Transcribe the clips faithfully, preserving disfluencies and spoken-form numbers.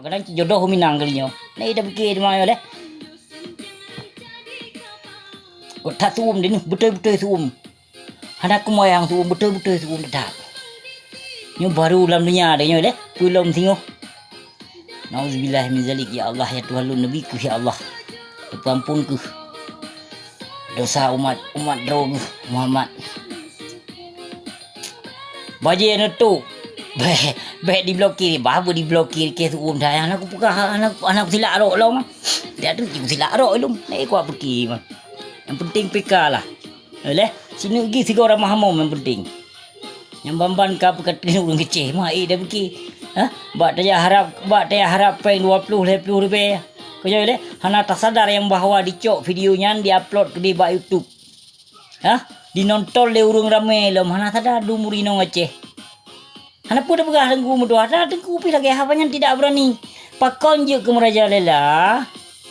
Kadang cit jodoh Minang kali nyoe. Nah, ida pike teuma nyoe leh. Kok that suum deh, beutôi-beutôi suum. Hana kumoyang suum, beutôi-beutôi suum that. Nyoe baru lam dunia deh nyoe leh, peulom singoh. Nauzubillah min zalik, ya Allah, ya Tuhan lôn, Nabi keuh, ya Allah. Teupeuampun keuh dosa umat, umat droe geuh Muhammad. Bajée neutok. Bèk, bèk diblokir, bah beu diblokir keu suum that. Hana kupeugah, hana, hana kusilak rot lom. Dak tu kusilak rot lom. Nah, kuat pike mah. Nyang penting P K lah. Leh, sineuk gih sigoe ramah hamom nyang penting. Nyang ban-ban ka peukateun ureueng keucéh, mah ék dah pike. Hah? Bak tajak harab, bak tajak harab péng dua ploh lhèe ploh ribèe. Keu nyoe lé, hana tasadar nyang bahwa dicok video nyan diupload keudéh bak YouTube. Hah? Dinonton lé ureueng ramé lom, hana sadar dum ureueng inong Aceh. Hana peue tapeugah Teungku meutuah, hana Teungku pih lagèe haba nyan tidak berani. Pakon jeuet keu meurajalela?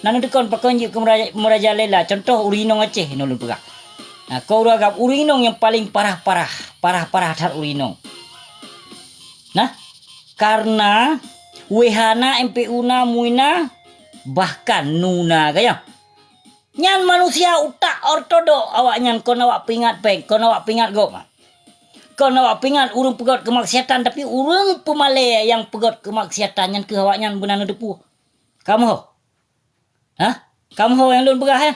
Na neuteukon pakon jeuet keu meuraja-, meurajalela? Contoh ureueng inong Aceh, nyoe lôn peugah. Nah, keu ureueng agam, ureueng inong nyang paleng parah-parah, parah-parah that ureueng inong. Nah, karena W H na, M P U na, MUI na, bahkan NU na, ka nyoe. Nyan manusia utak ortodok awaknyan, kon awak peuingat péng, kon awak peuingat gob. Kon awak peuingat ureueng peugöt keumaksiatan, tapi ureueng peumalèe nyang peugöt keumaksiatan nyan keuh awaknyan beunan neuteupeue. Kamoe ho? Hah? Kamoe ho nyang lôn peugah, eh?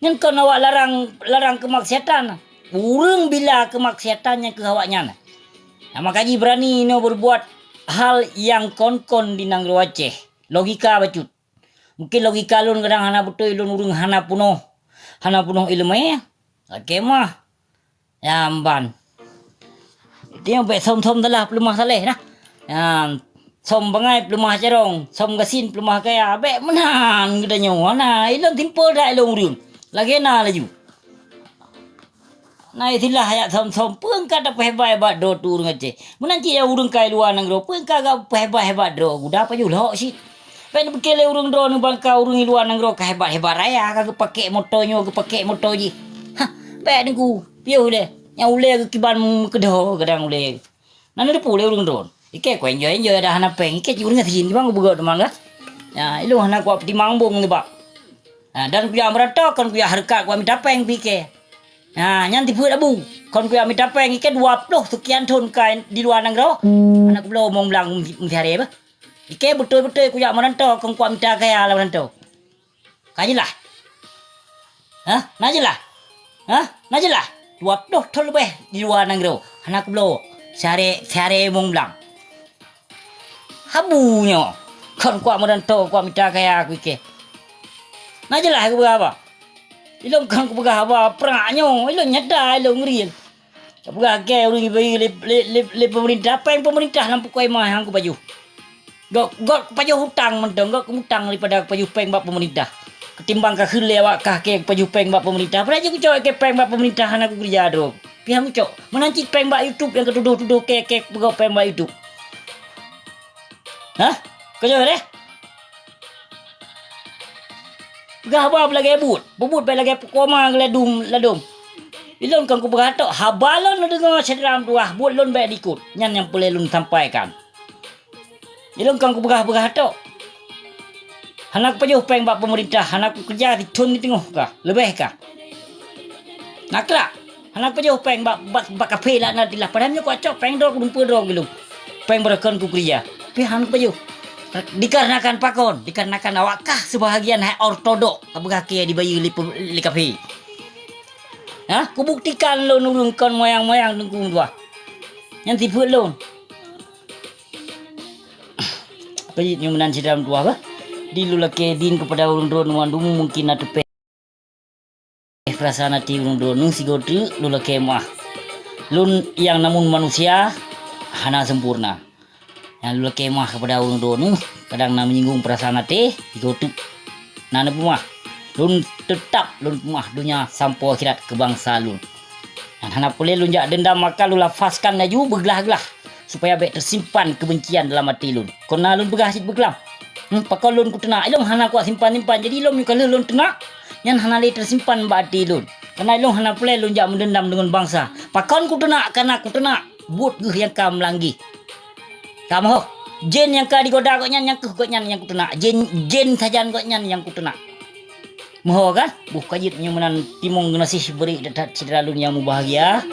Nyan kon awak larang, larang keumaksiatan. Ureueng bila keumaksiatan nyan keuh awaknyan. Nah, maka jih berani inoe berbuat hal nyang kon-kon di nanggroe Aceh. Logika bacut. Mungkin logika lôn kadang hana beutôi, lôn ureueng hana peunoh. Hana peunoh ileumèe. Lakèe meuah. Nyan ban. Tiep bèk som-som salah peuleumah saléh nah. Nyan, som bangai peuleumah carông, som gasien peuleumah kaya. Bèk meunan geutanyoe. Nah, ilôn simpel that ilôn ureueng. Lagèe na laju. Na istilah ayat som-som, peue ka tapeuhebat-hebat droe tu ureueng Aceh. Meunan cit nyang ureueng ka i luwa nanggroe, peue ka geupehebat-hebat droe, guda pajoh lhok cit. Bèk neupike lé ureueng droeneuh ban ka ureueng i luwa nanggroe ka hebat-hebat raya, ka geupakèk moto nyoe, geupakèk moto jih. Hah, bèk Teungku, piôh deh. Nyang ulèe geukiban meukeudho kadang ulèe. Na neuteupeue lé ureueng droen. Ikei ku enjoy-enjoy dah hana péng. Ikei cit ureueng gasien, kiban kupeugöt teuma lah. Ya, ilôn hana kuat peutimang bong nibak. Ha, dan kujak meurantô kon kujak hareukat kuat mita péng pih ikei. Ha, nyan tipeuet abu. Kon kujak mita péng ikei dua ploh seukian thon ka di luwa nanggroe. Hana kubloe mong blang meusiharé beuh. Ikei beutôi-beutôi kujak meurantô kon kuat mita kaya lam rantô. Ka jeulaih? Hah? Na jeulaih? Hah? Na jeulaih? Dua ploh thon leubeh di luwa nanggroe. Hana kubloe. Siharé, siharé mong blang. Habu nyoe. Kon kuat meurantô, kuat mita kaya ku ikei. Na jeulaih kupeugah haba? Ilôn kon kupeugah haba prak nyoe. Ilôn nyata, ilôn ngeurieng. Tapeugah keu ureueng ibayeue lé, lé, lé, lé peumeurintah, péng peumeurintah lam pukoi ma nyang kupajoh. Gok, gok kupajoh utang mantong, gok kumutang daripada kupajoh péng bak peumeurintah. Ketimbang ka kheun lé awak kah keu kupajoh péng bak peumeurintah. Padahai jeuet kucok keu péng bak peumeurintah hana kukeureuja droe. Pih han kucok. Meunan cit péng bak YouTube nyang katudoh-tudoh keu, keu peugöt péng bak YouTube. Hah? Kajoh deh? Peugah haba beulagèe buet, beubuet bèk lagèe peukuah ma geuladum ladôm. Ilôn kon kupeugah tok, haba lôn neudeungoe syedara meutuah, buet lôn bèk diikot. Nyan nyang peureulèe lôn sampaikan. Ilôn kon kupeugah-peugah tok. Hana kupajoh péng bak peumeurintah, hana kukeureuja sithon di teungoh kah, leubeh kah. Nakrak, hana kupajoh péng bak, bak, bak kafé laknatillah. Padahai meunyoe kucok péng droe, kudumpeue droe keu lôn. Péng beureukan kukeureuja. Pih hana kupajoh. Dikarenakan pakon? Dikarenakan awak kah seubahagian hai ortodok ka beugah keu dibayeue lé pe-, lé kafé. Hah? Kubuktikan lôn ureueng kon moyang-moyang Teungku meutuah. Nyan sifeuet lôn. Apa jih nyoe meunan sidroe meutuah bah. Di lôn lakèe idin keupada ureueng droeneuh mandum mungkin na teupèh. Peurasaan até ureueng droeneuh sigoe teuk lôn lakèe meuah. Lôn nyang namong manusia hana sempurna. Nyang lôn lakèe meuah keupada ureueng droeneuh, kadang na menyinggung peurasaan até, sigoe teuk na neupeumeuah. Lôn teutap lôn peumeuah donya sampoe akhirat keu bansa lôn. Nyan hana peureulèe lôn jak deundam, maka lôn lafazkan laju beuglah-glah. Supaya bèk teusimpan keubencian dalam até lôn. Kon na lôn peugah cit beuklam. Hmm, pakon lôn kuteunak, ilôn hana kuat simpan-simpan. Jadi lôn meunyoe ka lheueh lôn teunak, nyan hana lé teusimpan bak até lôn. Kareuna ilôn hana peureulèe lôn jak meudeundam deungon bansa. Pakon kuteunak, kareuna kuteunak buet geuh nyang ka meulanggeh. Kamoe ho. Jén nyang ka digoda gobnyan, nyang keuh gobnyan nyang kuteunak. Jén, jén sajan gobnyan nyang kuteunak. Meuho ka? Boh ka jeuet meunyoe meunan, timong geunaséh bri that-that syedara lôn nyang mubahgia.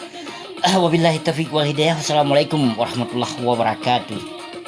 Wabillahi taufiq wal hidayah. Wassalamualaikum warahmatullahi wabarakatuh.